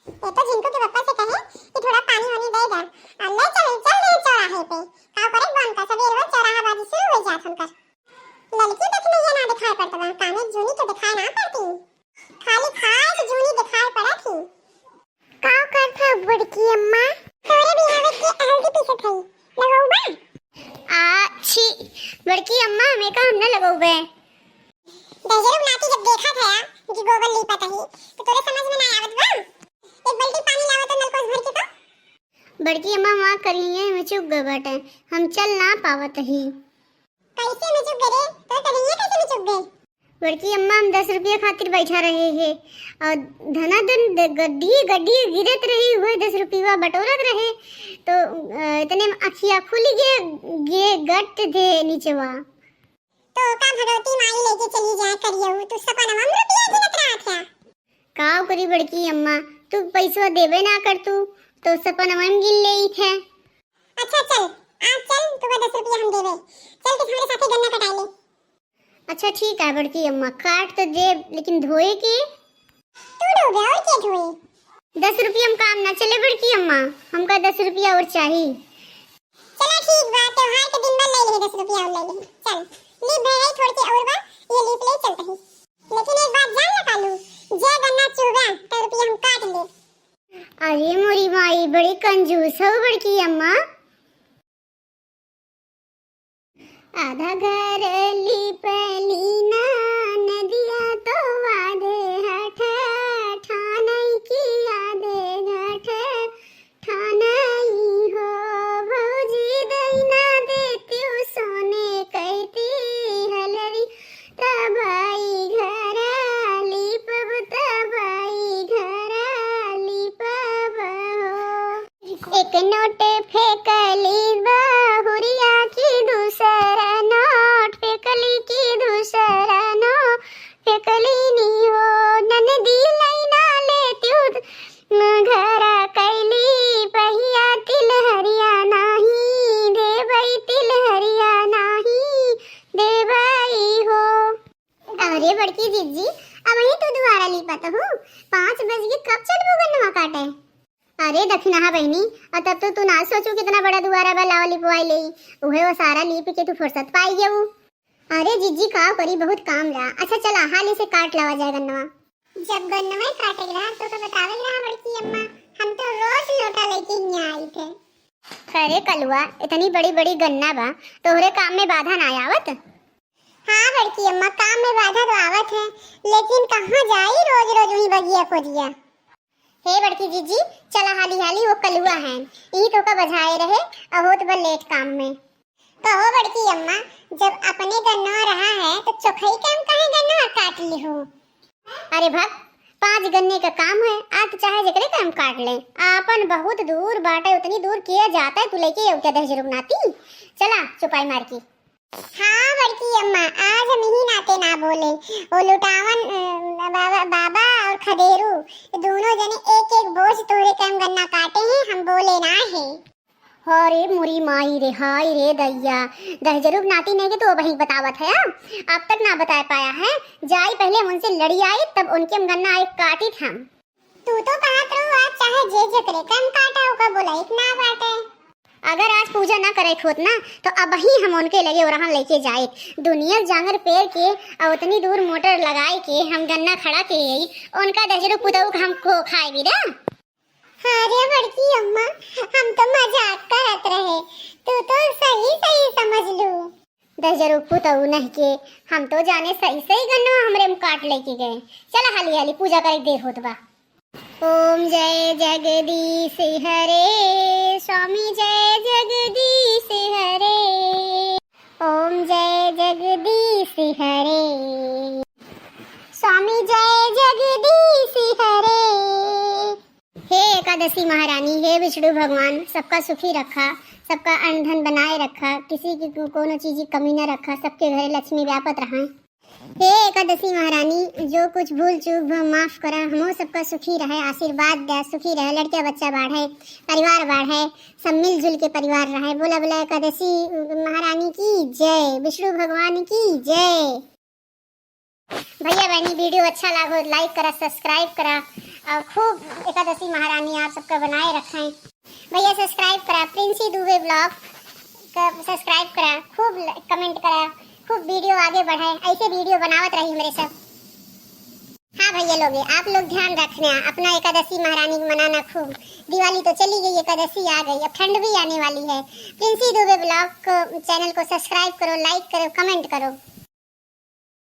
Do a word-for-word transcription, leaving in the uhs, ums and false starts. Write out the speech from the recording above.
ये तो झिंकू के पप्पा से कहे कि थोड़ा पानी वानी दे दा। और ले चल, चल रहे चौराहे पे। का करे, बन का सवेर हो, चौराहा बाजी शुरू हो जात हमकर। लड़की देखने ये ना दिखाई पड़त बा, काने जूनी तो दिखाई ना पड़ती। खाली खास जूनी दिखाई पड़त ही। का करत है बड़की अम्मा? तोरे बिहावे के हल्दी पीसत हई, लगौबा? आ, छी, बड़की अम्मा, हमें का हम न लगौबे। दहिजरू नाती जब देखत है कि गोबर लीपत ही, तो तोरे समझ में ना आवत बा? एक बाल्टी पानी लावा तो नलकोस भर के तो। बड़की अम्मा, माफ करिहे, हमें चुक गए बाटे, हम चल ना पावत ही। कैसे में चुक गए रे? तो कहिए कैसे में चुक गए? बड़की अम्मा, हम दस रुपया खातिर बैठा रहे हैं और धनाधन द-, गड्डी गड्डी गिरत रही, वही दस रुपया बटोरत रहे, तो अ, इतने में अखिया खुल गए, गे गट दे नीचवा। तो का भगवती माई लेके चली जाए करियऊ, तू सपनवा में रुपया गिनत रहत है। का करी बड़की अम्मा, तू पैसवा देबे ना कर तू, तो सपनवा में गिन लेइत है। अच्छा चल, आज चल, तुका दस रुपया हम देबे। चल के हमरे साथे गन्ना कटाई ले। अच्छा ठीक है बड़की अम्मा, काट तो देब, लेकिन धोए के? तू धोबे और के धोए? दस रुपया में काम ना चले बड़की अम्मा, हमका दस रुपया और चाही। चला ठीक बा, त्योहार के दिन बा, ले ले दस रुपया और ले ले। चल, लीप भरे है थोड़ के और बा, ये लीप ले चलते हैं। लेकिन एक बात जान ले कालू, जे गन्ना चुहबे, तो रुपया हम काट ले। अरे मोरी माई, बड़ी कंजूस हो बड़की अम्मा। आधा घर लीपली ना नदिया तो आधे हठ ठानई की आधे घाट ठानई हो। भौजी दैना देतिउ सोने कैती हलरी तबाई घरा लीपब तबाई घरा लीपब हो। एक नोट फेंकली बहुरिया की दूसरा नोट फेंकली की दूसरा नोट फेंकली नी हो। ननदी लैना लेतिउ घरा कैली पहिया तिलहरिया नाही देबई तिलहरिया नाही देबई हो। अरे बड़की जिज्जी, अबहीं तू दुआरा लीपत हूँ, पाँच बज गए, कब चलबू गन्नवा काटे? अरे दखिनहा बहिनी, अ तब तो तू ना सोचू कितना बड़ा दुआरा बा, लावा लिपवाई लेई, उहे ओसारा लीप के तू फुर्सत पाई गऊ। अरे जिज्जी का करी, बहुत काम रहा। अच्छा चला, हाली से काट लावा जाए गन्नवा। जब गन्नवा काटे रहा तो, तो बतावे रहा बड़की अम्मा, हम तो रोज लोटा लेके हियाँ आई थे। अरे कलुआ, इतनी बड़ी बड़ी गन्ना बा, तोहरे काम में बाधा ना आवत? हाँ बड़की अम्मा, काम में बाधा तो आवत है, लेकिन कहाँ जाई रोज रोज वही बगिया खोदिया। हे बड़की जिज्जी, चला हाली हाली, वो कलुआ है, ई तोका बझाए रहे, अब होत बा लेट काम में। कहो बड़की अम्मा, जब अपने गन्नवा रहा है तो चोखई के हम काहे गन्नवा काट लिहू? अरे भक, पाँच गन्ने का काम है, आज तो चाहे जेकरे काम काट ले, आपन बहुत दूर बाटे, उतनी दूर किया जाता है, तू लेके आओ क्या दहिजरू नाती? चला चुपाई मार की। हाँ बड़की अम्मा, आज हम यही नाते ना बोले। वो लुटावन, अ, बाबा, बाबा और खदेरू दोनों जने एक एक बोझ तोहरे काम गन्ना काटे हैं, हम बोले ना है। अरे मुरी माई रे, हाय रे दैया, दहिजरू नाती नहीं के तो वही बतावत है, अब तक ना बता पाया है। जाई पहले हम उनसे लड़ी आई, तब उनके हम गन्ना एक काटी हम। तू तो कहत रहू आज चाहे जे जेकरे काम काटा ओका बोलाइत ना बाटे। अगर आज पूजा ना करे होत ना, तो अबही हम उनके लगे ओरहन लेके जाइत। दुनिया जांगर पेर के और उतनी दूर मोटर लगाए के हम गन्ना खड़ा के आई, उनका दहिजरू पुतऊ के हम खो खाए भी ना। अरे बड़की अम्मा, हम तो मजाक करत रहे, तू तो सही सही समझ लू। दहिजरू पुतऊ नहीं के, हम तो जाने सही सही गन्नवा हमरे में काट लेके गए। चला हाली हाली, पूजा करे देर होत बा। ओम जय जगदीश हरे, स्वामी जय जगदीश हरे। ओम जय जगदीश हरे, स्वामी जय जगदीश हरे। हे एकादशी महारानी, हे विष्णु भगवान, सबका सुखी रखा, सबका अन्न धन बनाए रखा, किसी की को-, कोनो चीज की कमी न रखा, सबके घरे लक्ष्मी व्यापत रहा। हे एकादशी महारानी, जो कुछ भूल चूक भा माफ करा, हमो सबका सुखी रहे, आशीर्वाद दे, सुखी रहे, लड़किया बच्चा बाढ़े, परिवार बाढ़े, सब मिलजुल के परिवार रहे। बोला बोला एकादशी महारानी की जय, विष्णु भगवान की जय। भैया बहनी, video अच्छा लागो, like करा, subscribe करा, और खूब एकादशी महारानी आप सबका बनाए रखें। भैया subscribe करा, प्रिंसी दुबे vlog का subscribe करा, खूब comment करा, खूब video आगे बढ़ाए, ऐसे video बनावत रही मेरे सब। हाँ भैया लोग, आप लोग ध्यान रखना, अपना एकादशी महारानी को मनाना खूब। दिवाली तो चली गई, एकादशी आ गई, अब ठंड भी आने वाली है। प्रिंसी दुबे vlog को, channel को subscribe करो, like करो, comment करो।